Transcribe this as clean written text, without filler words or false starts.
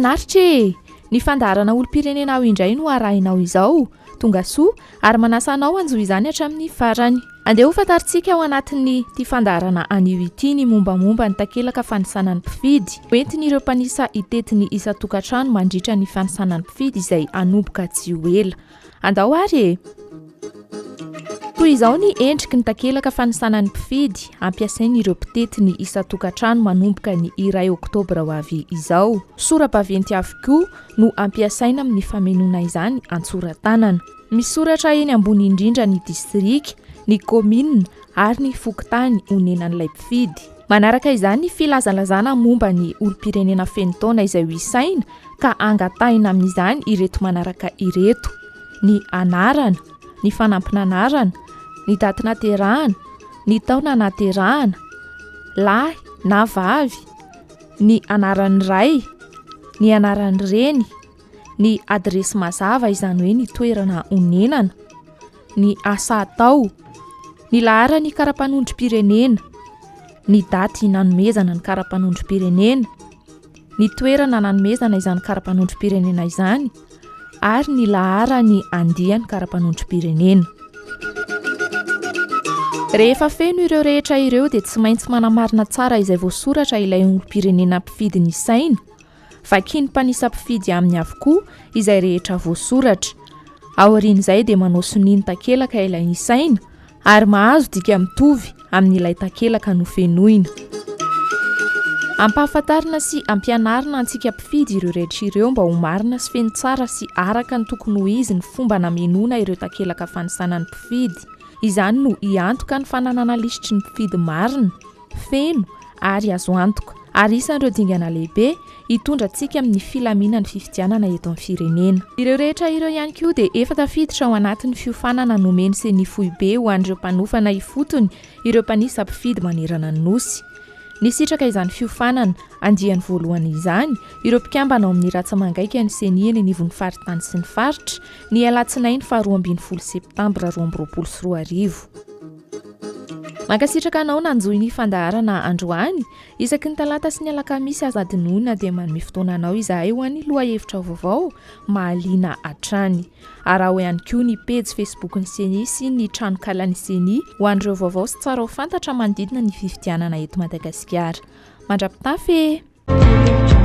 Mahafinaritra e! Ny fandaharana olom-pirenena ao indray no arahinao izao. Tonga soa ary manasa anao hanjohy izany hatramin'ny farany. Andeha ho fantarintsika ao anatin'ny ity fandaharana anio ity ny mombamomba ny takelaka fanisana ny mpifidy. Hoentin'ireo mpanisa hitety ny isan-tokantrano mandritra ny fanisana ny mpifidy izay hanomboka tsy ho ela. Andao ary e! Toy izao ny endriky ny takelaka fanisana ny mpifidy ampiasain'ireo mpitety ny isan-tokantrano manomboka ny iray oktobra ho avy izao. Sora-baventy avokoa no ampiasaina amin'ny famenoana izany an-tsoratanana. Misoratra eny ambony indrindra ny distrika, ny kaominina ary ny fokontany onenan'ilay mpifidy. Manaraka izany ny filazalazana momba ny olom-pirenena feno taona izay ho isaina ka angatahina amin'izany ireto manaraka ireto, ny anarana, ny fanampin'anarana, ny daty naterahana, ny taona naterahana, lahy na vavy, ny anaran'ny ray, ny anaran'ny reny, ny adiresy mazava izany hoe ny toerana onenana, ny asa atao, ny laharan'ny kara-panondrom-pirenena, ny daty nanomezana ny kara-panondrom-pirenena, ny toerana nanomezana izany kara-panondrom-pirenena izany ary ny laharan'ny andiany kara-panondrom-pirenena. Rehefa feno ireo rehetra ireo dia tsy maintsy manamarina tsara izay voasoratra ilay olom-pirenena mpifidy ny saina. Vakian'ny mpanisa mpifidy aminy avokoa izay rehetra voasoratra. Aorian'izay dia manao sonia ny takelaka ilay nisaina ary mahazo dika mitovy amin'ilay takelaka nofenoina. Ampahafantarina sy ampianarina antsika mpifidy ireo rehetra ireo mba ho marina sy feno tsara sy araka ny tokony ho izy ny fomba namenoana ireo takelaka fanisana ny mpifidy. Izany no hiantoka ny fananana lisitry ny mpifidy marina. feno ary azo antoka, ary isan'ireo dingana lehibe hitondra antsika amin'ny filaminan'ny fifidianana eto amin'ny firenena. Ireo rehetra ireo ihany koa dia efa tafiditra ao anatin'ny fiofanana nomen'ny Ceni foibe ho an'ireo mpanofana ifotony ireo mpanisa mpifidy manerana ny Nosy. Nisitraka izany fiofanana andiany voalohany izany ireo mpikambana ao amin'ny ratsa-mangaikan'ny Ceni eny anivon'ny faritany sy ny faritra ny alatsinainy faha 12 septambra 2022. Mankasitraka anao nanjohy ny fandaharana androany. Isaky ny talata sy ny alakamisy aza adinoina dia manome fotoana anao izahay ho an'ny lohahevitra vaovao mahaliana hatrany. Araho ihany koa ny pejy Facebook-n'ny Ceni sy ny tranokalan'ny Ceni ho an'ireo vaovao sy tsara ho fantatra manodidina ny fifidianana eto Madagasikara. Mandra-pitafy e!